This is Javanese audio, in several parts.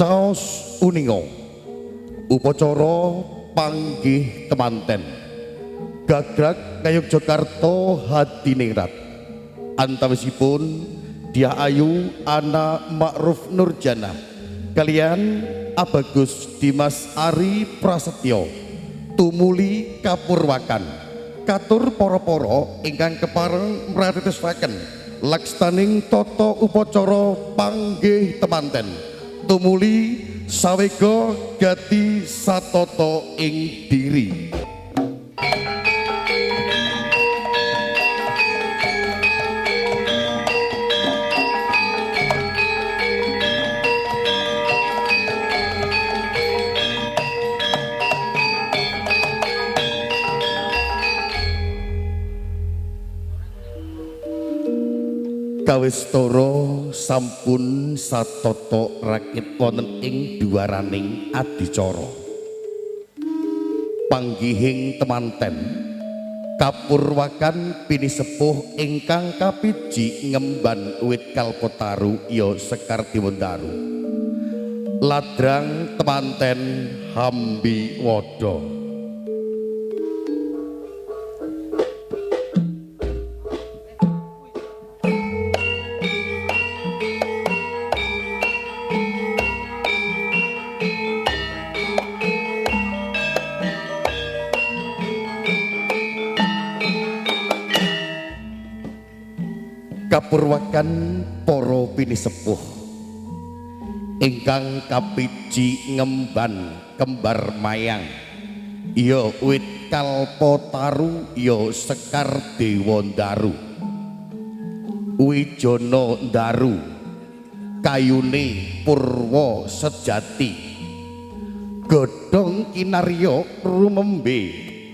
Caos uninga upacara panggih temanten gagrag Ngayogyakarta Hadiningrat antawisipun Dyah Ayu Ana Ma'ruf Nurjanah kalian Abagus Dimas Ari Prasetyo tumuli kapurwakan katur para-para ingkang kepareng mratitesaken lakstaning tata upacara panggih temanten tumuli sawega gati satata ing diri. Kawistara sampun satata rakit wonten ing duwaraning adicara. Panggihing temanten kapurwakan pinisepuh ingkang kapiji ngemban wit kalpataru ya Sekar Dewandaru. Ladrang temanten hambi wada. Kapurwakan para pinisepuh ingkang kapiji ngemban kembar mayang ya wit kalpataru ya Sekar Dewandaru Wijana Ndaru kayune purwa sejati godhong kinarya rumembe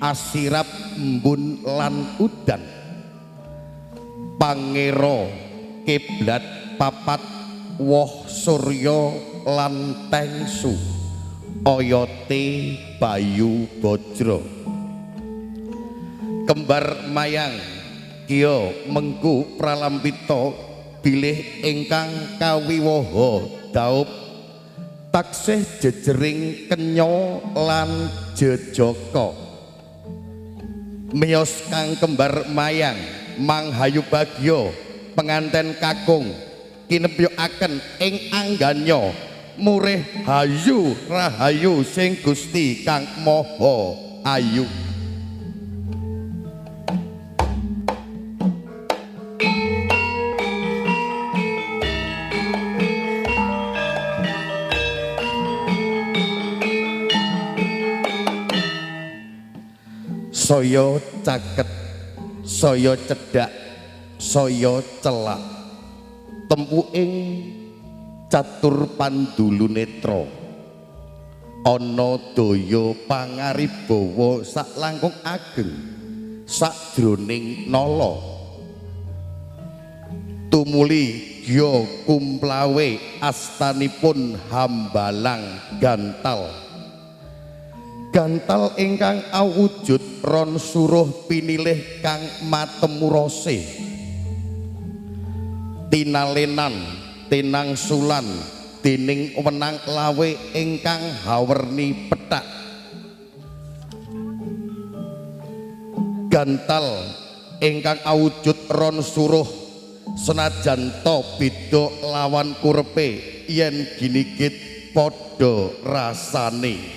asirap embun lan udan pangera kiblat papat woh surya lan tengsu oyote bayu bajra kembar mayang kiya mengku pralampita bilih ingkang kawiwaha daup taksih jejering kenya lan jejaka miyos kang kembar mayang manghayu bagya penganten kakung kinepyokaken ing angganya murih hayu rahayu sing Gusti kang Maha Ayu. Saya caket, saya cedhak, saya celak tempuking catur pandulu netra ana daya pangaribawa sak langkung ageng sakjroning nala tumuli gya kumplawe astanipun hambalang gantal gantal ingkang awujud ron suruh pinilih kang matemurose tinalenan tinangsulan dening wenang lawe ingkang hawerni pethak gantal ingkang awujud ron suruh senajan ta beda lawan kurepe yen ginigit padha rasane.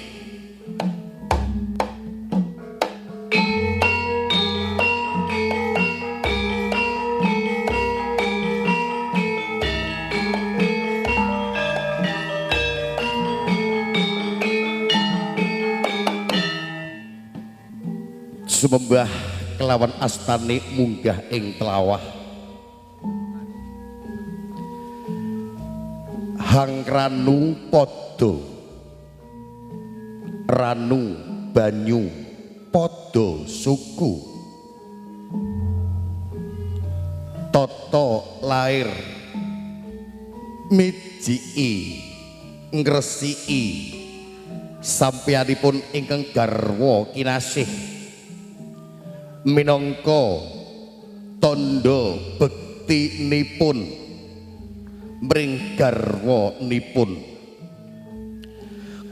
Sumembah kelawan astane munggah ing telawah hangkranu padha ranu banyu padha suku tata lair mijiki ngresiki sampeyanipun ingkang garwa kinasih minangka tandha bektinipun mring garwanipun.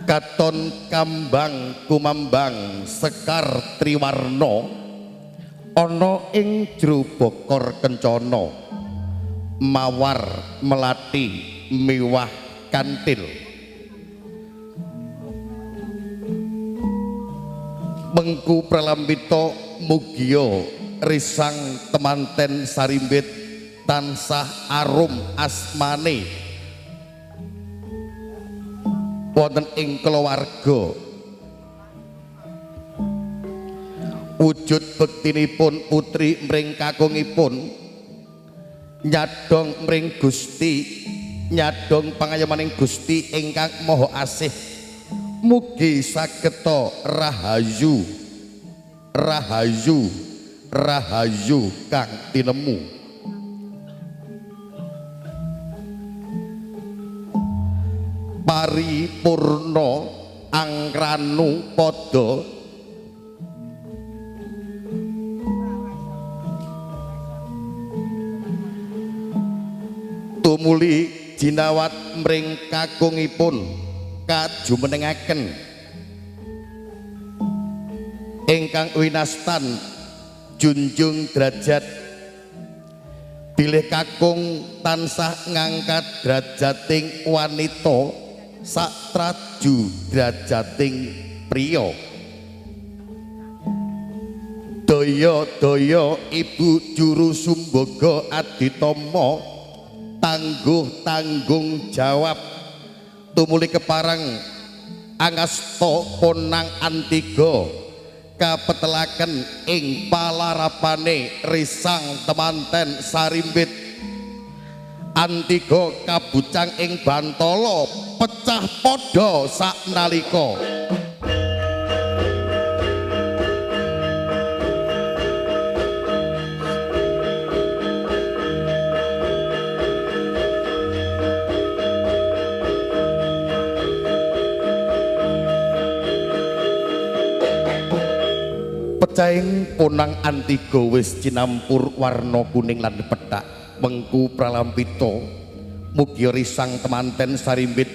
Katon kambang kumambang sekar triwarna ana ing jero bokor kencana mawar melati miwah kantil mengku pralambita mugia risang temanten sarimbit tansah arum asmane wonten ing kulawarga. Wujud bektinipun putri mring kakungipun nyadong mring Gusti, nyadong pangayomaning Gusti ingkang Maha Asih. Mugi sageta rahayu rahayu rahayu kang tinemu. Paripurna angkranu pada tumuli jinawat mring kakungipun kajumenengaken ingkang winastan junjung derajat bilih kakung tansah ngangkat derajating wanita satraju derajating priya. Daya-daya ibu juru sumbaga aditama tangguh tanggung jawab tumuli kepareng angasta ponang antiga kapetelaken ing palarapane risang temanten sarimbit. Antiga kabucang ing bantala pecah padha saknalika. Pecahing ponang antiga wis cinampur warna kuning lan pethak mengku pralampita mugi risang temanten sarimbit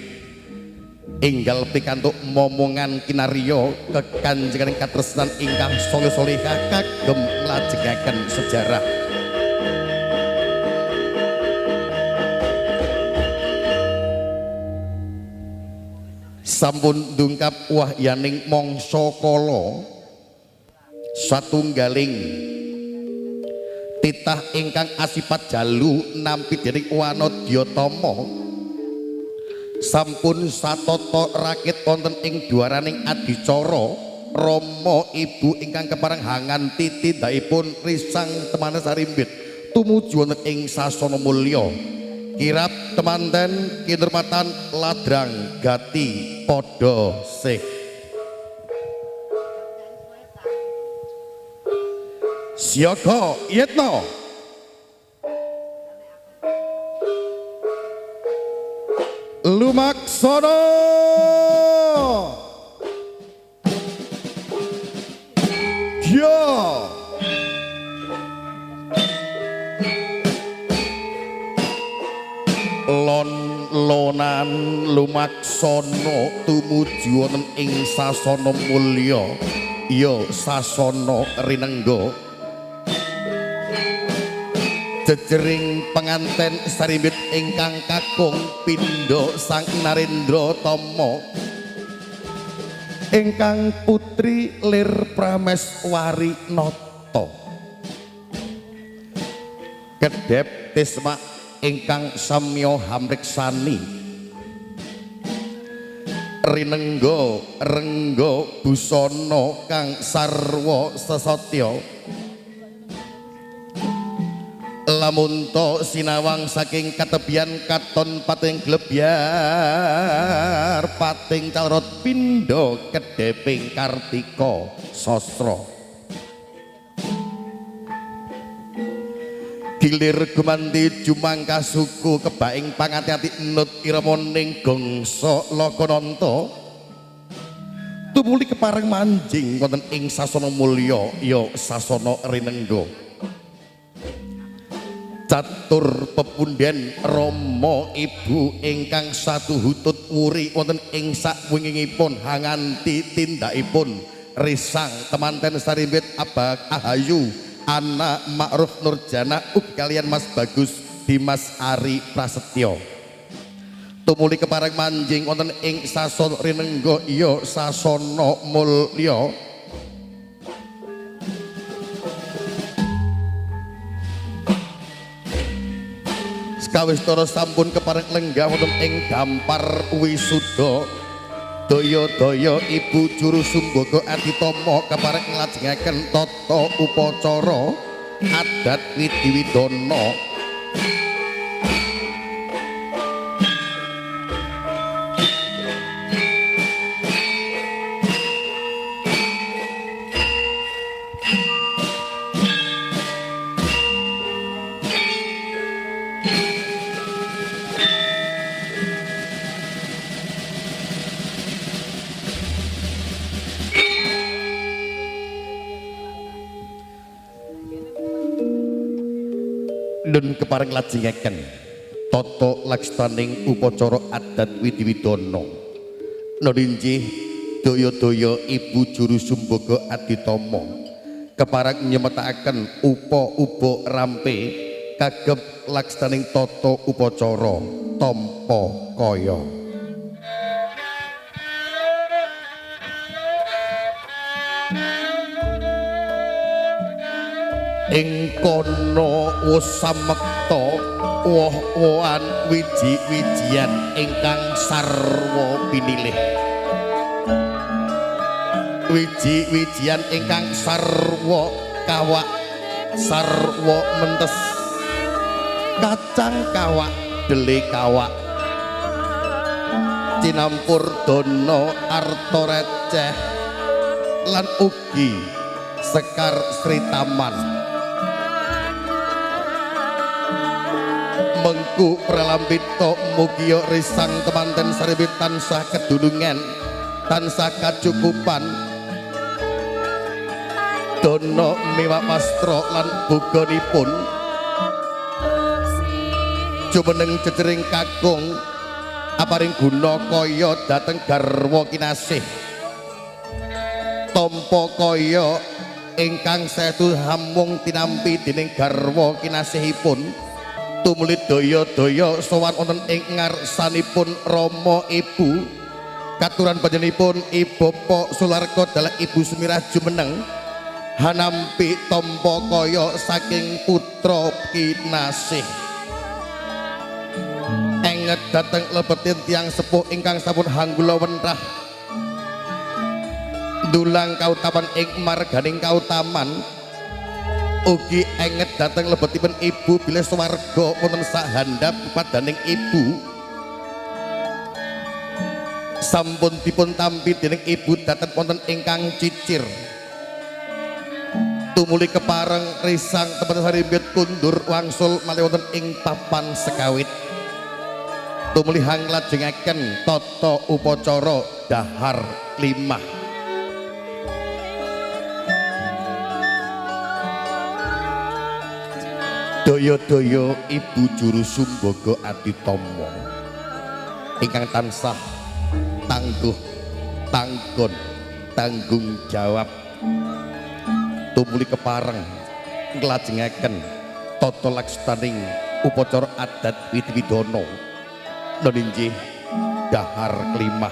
enggal pikantuk momongan kinarya kekanjenganing katresnan ingkang soleh-solehah kagem nglajengaken sejarah. Sampun dungkap wahyaning mangsa kala satunggaling titah ingkang asipat jalu nampi dening Wanadyatama sampun satata rakit wonten ing dwaraning adicara rama ibu ingkang kepareng hanganti tindakipun risang temane sarimbit tumuju wonten ing sasana mulya. Kirap temanten kinurmatan ladrang gati padha sih. Siaga yetna lumaksana ya lon lonan lumaksana tumuju wonten ing sasana mulya ya sasana rinengga. Jejering penganten sarimbit ingkang kakung pindha sang Narendra Tama ingkang putri lir Prameswari Nata kedhep tisma ingkang samya hamriksani rinengga rengga busana kang sarwa sesatya lamunta sinawang saking katebian katon pating glebyar pating calrot pindha kedheping kartika sastra. Gilir gumanti jumangkah suku kebaing pangati-ati nut iramaning gangsa lokananta tumuli kepareng manjing wonten ing sasana mulya ya sasana rinengga. Catur pepunden Rama Ibu ingkang satu hutut wuri wonten ing sakwingingipun hanganti tindakipun risang temanten sarimbit Abah Ahayu anak Ma'ruf Nurjana ugi kalian Mas Bagus Dimas Ari Prasetyo. Tumuli kepareng manjing wonten ing sasana rinengga iya sasana mulya. Kawistara sampun kepareng lenggah wonten ing dampar wisuda. Daya-daya Ibu Juru Sumbaga Aditama kepareng nglajengaken tata upacara adat widiwidana. Nun kepareng lajengaken tata laksaning upacara adat widiwidana. Nun inggih daya-daya Ibu Juru Sumbaga Aditama kepareng nyemetakaken upa-upa rampe kagem laksaning tata upacara tampa kaya. Ing kono wus samekta woh-wohan wiji-wijian ingkang sarwa pinilih. Wiji-wijian ingkang sarwa kawak, sarwa mentes, kacang kawak, dele kawak, cinampur dana arta receh lan ugi sekar Sri Taman. Mengku pralambita mugia risang temanten sarimbit tansah kedulungan, tansah kacukupan, dana mewah wastra lan boganipun jumeneng jejering kakung aparing guna kaya dhateng garwa kinasih. Tampa kaya ingkang saestu hamung tinampi dening garwa kinasihipun. Tumuli daya-daya sowan wonten ing ngarsanipun Rama Ibu katuran panjenenganipun Ibu Bapak Sularko dalah Ibu Sumirah jumeneng hanampi tampa kaya saking putra kinasih. Enget dhateng lebetin tiyang sepuh ingkang sampun hanggula wentrah ndulang kautaman ing marganing kautaman. Ugi enget dhateng lebetipun ibu bilih swarga wonten sahandap padaning ibu. Sampun dipun tampi dening ibu dhateng wonten ingkang cicir. Tumuli kepareng risang temen sarimbit kundur wangsul malih wonten ing papan sekawit. Tumuli hang lajengaken tata upacara dahar limah. Daya-daya Ibu Juru Sumbaga Aditama ingkang tansah tangguh, tanggon, tanggung jawab tumuli kepareng nglajengaken tata laksaning upacara adat widiwidana nun inggih dahar klimah.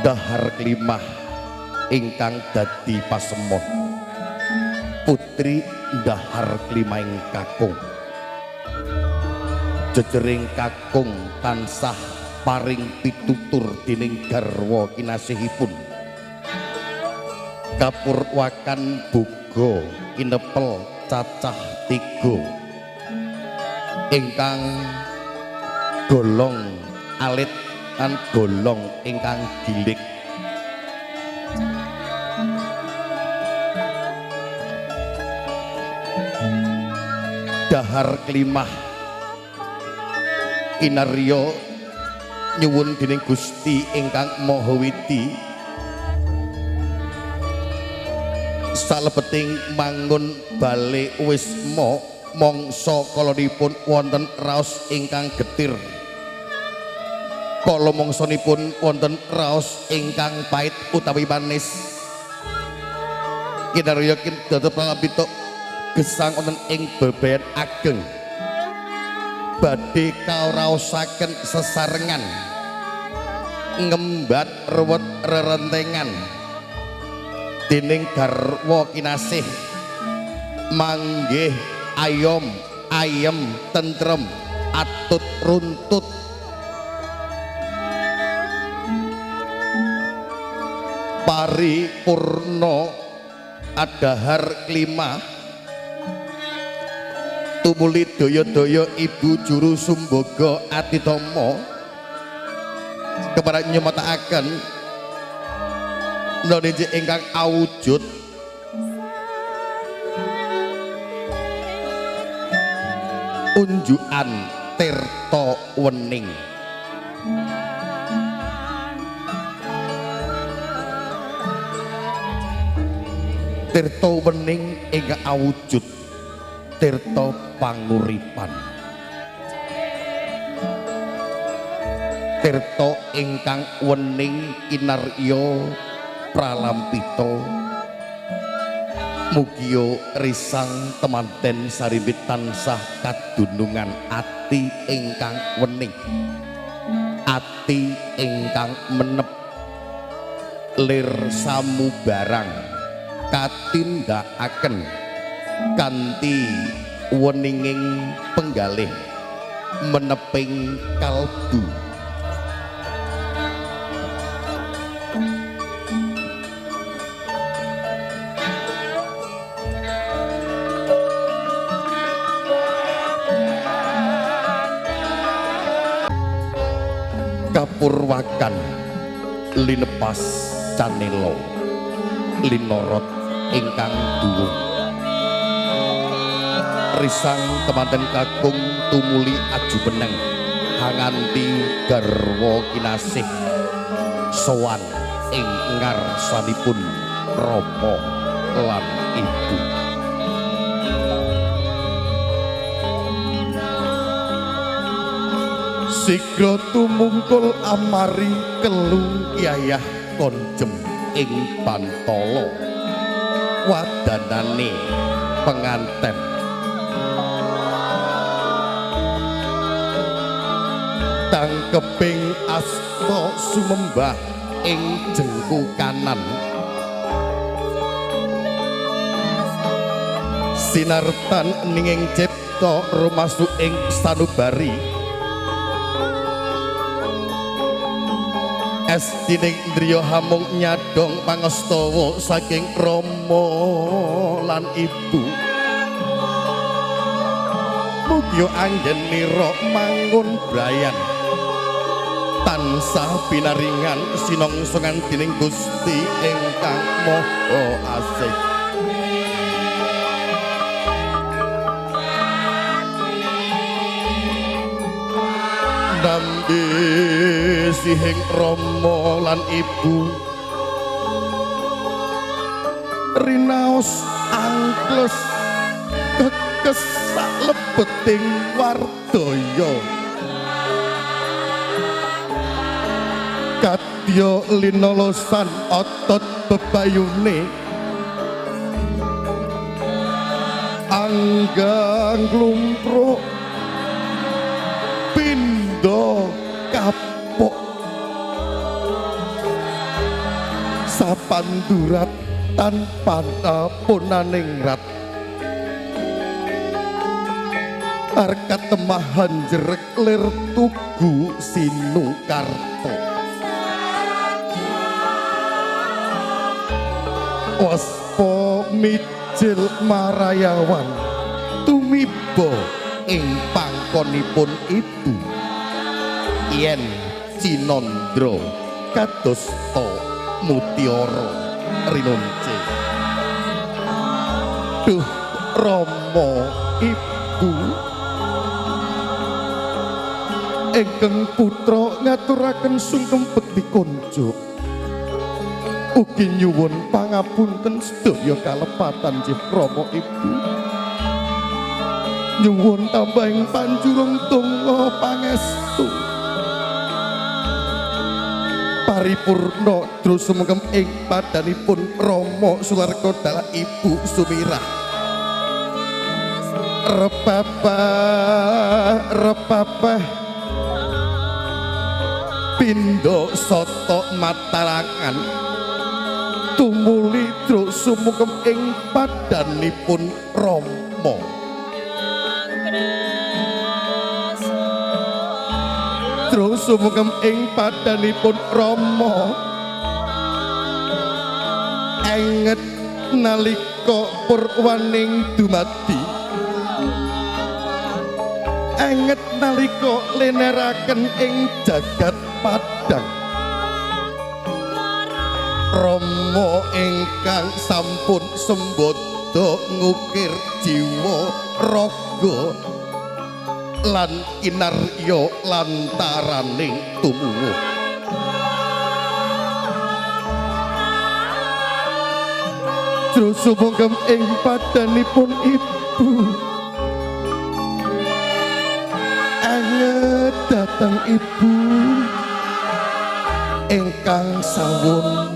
Dahar klimah ingkang dadi pasemon putri dahar klimahing kakung. Jejering kakung tansah paring pitutur dening garwa kinasihipun. Kapurwakan boga kinepel cacah tiga ingkang golong alit lan golong ingkang gilik. Dahar klimah Kinarya nyuwun dening Gusti ingkang Maha Widi salebeting mangun bale wisma mangsa kalanipun wonten raos ingkang getir, kala mangsanipun wonten raos ingkang pait utawi manis. Kinarya kindados pralambita gesang wonten ing bebayan ageng badhe kaoraosaken sesarengan ngembat ruwet rerentengan dening garwa kinasih manggih ayom ayem tentrem atut runtut paripurna adahar klimah tumuli daya-daya ibu juru sumbaga atitama kepareng nyematakaken nonije ingkang awujud unjukan tirta wening. Tirta wening ingkang awujud tirta panguripan, tirta ingkang wening kinarya pralampita mugia risang temanten sarimbit tansah kadunungan ati ingkang wening, ati ingkang menep lir samubarang katindakaken kanthi weninging penggalih meneping kalbu. Kapurwakan linepas canela linorot ingkang duwung risang temanten kakung tumuli ajumeneng hanganti garwa kinasih sowan ing ngarsanipun rama lan ibu. Sigra tumungkul amari kelu yayah konjem ing pantala wadanane penganten. Tangkeping asta sumembah ing jengku kanan sinartan ninging cipta rumasu ing sanubari estining indriya hamung nyadong pangastawa saking rama lan ibu. Mugia anggenira mangun brayan tansah pinaringan sinongsongan dening Gusti ingkang Maha Asih. Nambi sihing rama lan ibu rinaos angkles kekes saklebeting wardaya kadya linolosan otot bebayune anggang glumpruk pindha kapok sapandurat tanpa punaning rat arkat temahan jerek lir tugu sinukarta waspa mijil marayawan tumiba ing pangkonipun ibu yen cinandra kadosta mutiara rinonce. Duh rama ibu Ingkang putra ngaturaken sungkem bekti konjuk. Ugi nyuwun pangapunten sedaya kalepatan nggih Rama Ibu. Nyuwun tambahing panjurung donga pangestu. Paripurna terus sumengkem ing padanipun Rama Sularko dalah Ibu Sumirah. Repapah repapah pindha sata matarangan tumuli truk sumungkem ing padanipun Rama. Truk sumungkem ing padanipun Rama. Enget nalika purwaning dumadi, enget nalika leneraken ing jagat padang. Rama ingkang sampun sembada ngukir jiwa raga lan kinarya lantaraning tumuwuh. Terus sumangga ing padanipun Ibu. Anget dateng Ibu ingkang sawun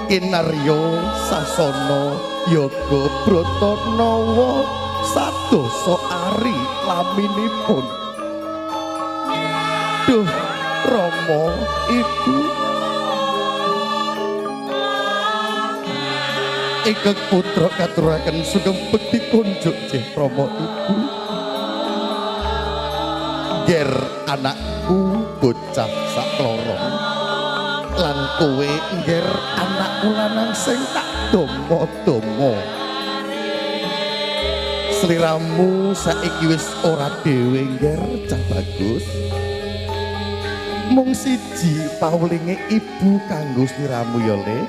kinarya sasana yoga brata nawa sadosa ari laminipun. Duh Rama Ibu, ingkang putra katuraken sugeng bekti kunjuk nggih Rama Ibu. Ger anakku bocah saklorong lan kowe ngger anakku lanang sing tak domo-domo. Sliramu saiki wis ora dhewe ngger cah bagus. Mung siji pawulinge ibu kanggo sliramu ya Le.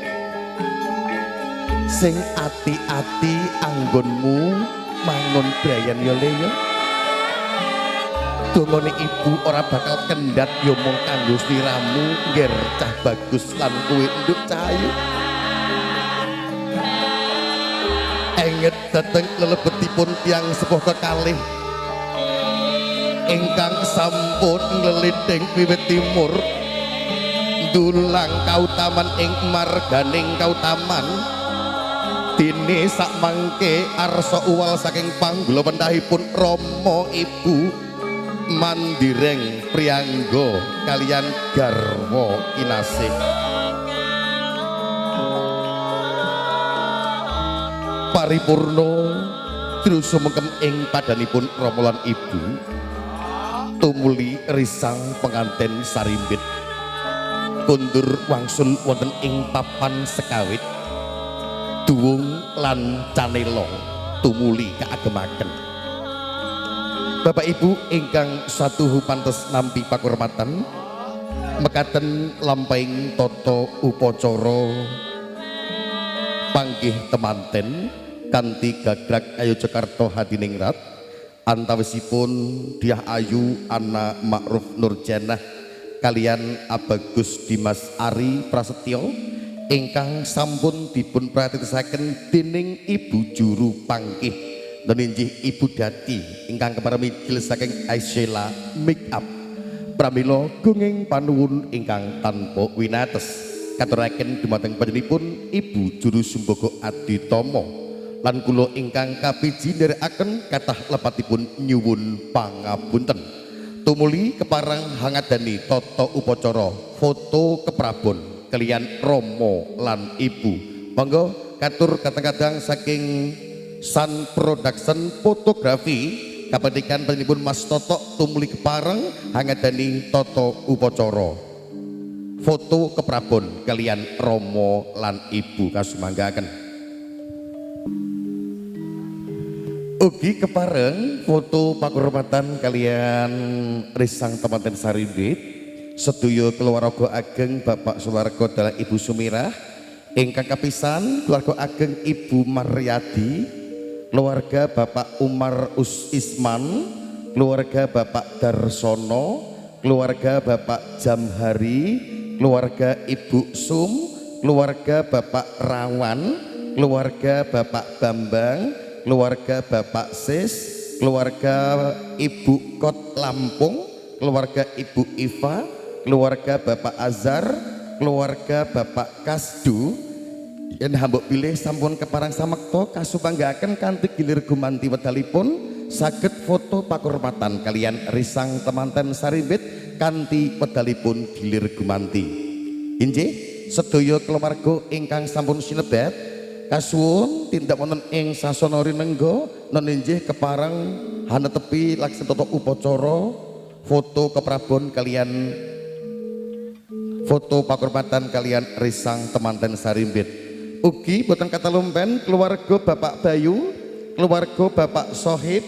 Sing ati-ati anggonmu mangun brayan ya Le ya. Dongane ibu ora bakal kendhat ya mung kanggo sliramu ngger cah bagus lan kowe nduk cahayu. Enget dhateng lelebetipun tiyang sepuh kekalih ingkang sampun ngleliding wiwit timur ndulang kautaman ing marganing kautaman. Dene sakmangke arsa uwal saking panggula wentahipun Rama Ibu mandireng priyangga kalian garwa kinasih. Paripurna terus sumengkem ing padanipun Rama lan Ibu tumuli risang penganten sarimbit kundur wangsul wonten ing papan sekawit duwung lan canela tumuli kaagemaken. Bapak Ibu ingkang satuhu pantes nampi pakurmatan, mekaten lampahing tata upacara panggih temanten kanthi gagrag Ayu Jakarta Hadiningrat antawisipun Diah Ayu Ana Ma'ruf Nurjanah kalian Abagus Dimas Ari Prasetyo ingkang sampun dipun pratitisaken dening Ibu Juru Panggih neninjih Ibu Dati ingkang kepareng mijil saking Aisyela Make Up. Pramila gunging panuwun ingkang tanpa winates katuraken dumateng panjenenganipun Ibu Juru Sumbaga Aditama lan kula ingkang kapiji nderekaken kathah lepatipun nyuwun pangapunten. Tumuli kepareng hangadani tata upacara foto keprabon kalian Rama lan Ibu. Monggo katur kadang-kadang saking Sun Production Fotografi kapatikan panjenenganipun Mas Toto tumuli kepareng hangadani tata upacara foto keprabon kalian Rama lan Ibu kasumanggaaken. Ugi kepareng foto pakurmatan kalian risang temanten sarimbit sedaya keluarga ageng Bapak Sularko dalah Ibu Sumirah ingkang kapisan keluarga ageng Ibu Maryadi, keluarga Bapak Umar Us Isman, keluarga Bapak Darsono, keluarga Bapak Jamhari, keluarga Ibu Sum, keluarga Bapak Rawan, keluarga Bapak Bambang, keluarga Bapak Sis, keluarga Ibu Kot Lampung, keluarga Ibu Iva, keluarga Bapak Azhar, keluarga Bapak Kasdu. Yen hambuk pilih sampun keparang samekta kasupanggaken kanthi gilir gumanti wedalipun saged foto pakurmatan kaliyan risang temanten sarimbit kanthi wedalipun gilir gumanti. Inggih, sedaya keluarga ingkang sampun sinebet kasuwun tindak wonten ing sasana rinengga non inggih kepareng hanetepi laksana tata upacara foto keprabon kaliyan foto pakurmatan kaliyan risang temanten sarimbit. Ugi boten katalumpen keluarga Bapak Bayu, keluarga Bapak Sohib,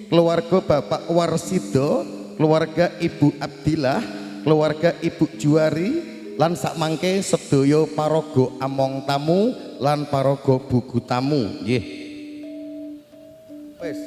keluarga Bapak Warsido, keluarga Ibu Abdillah, keluarga Ibu Juwari, lan sakmangke sedaya paraga among tamu lan paraga buku tamu. Nggih. Wis.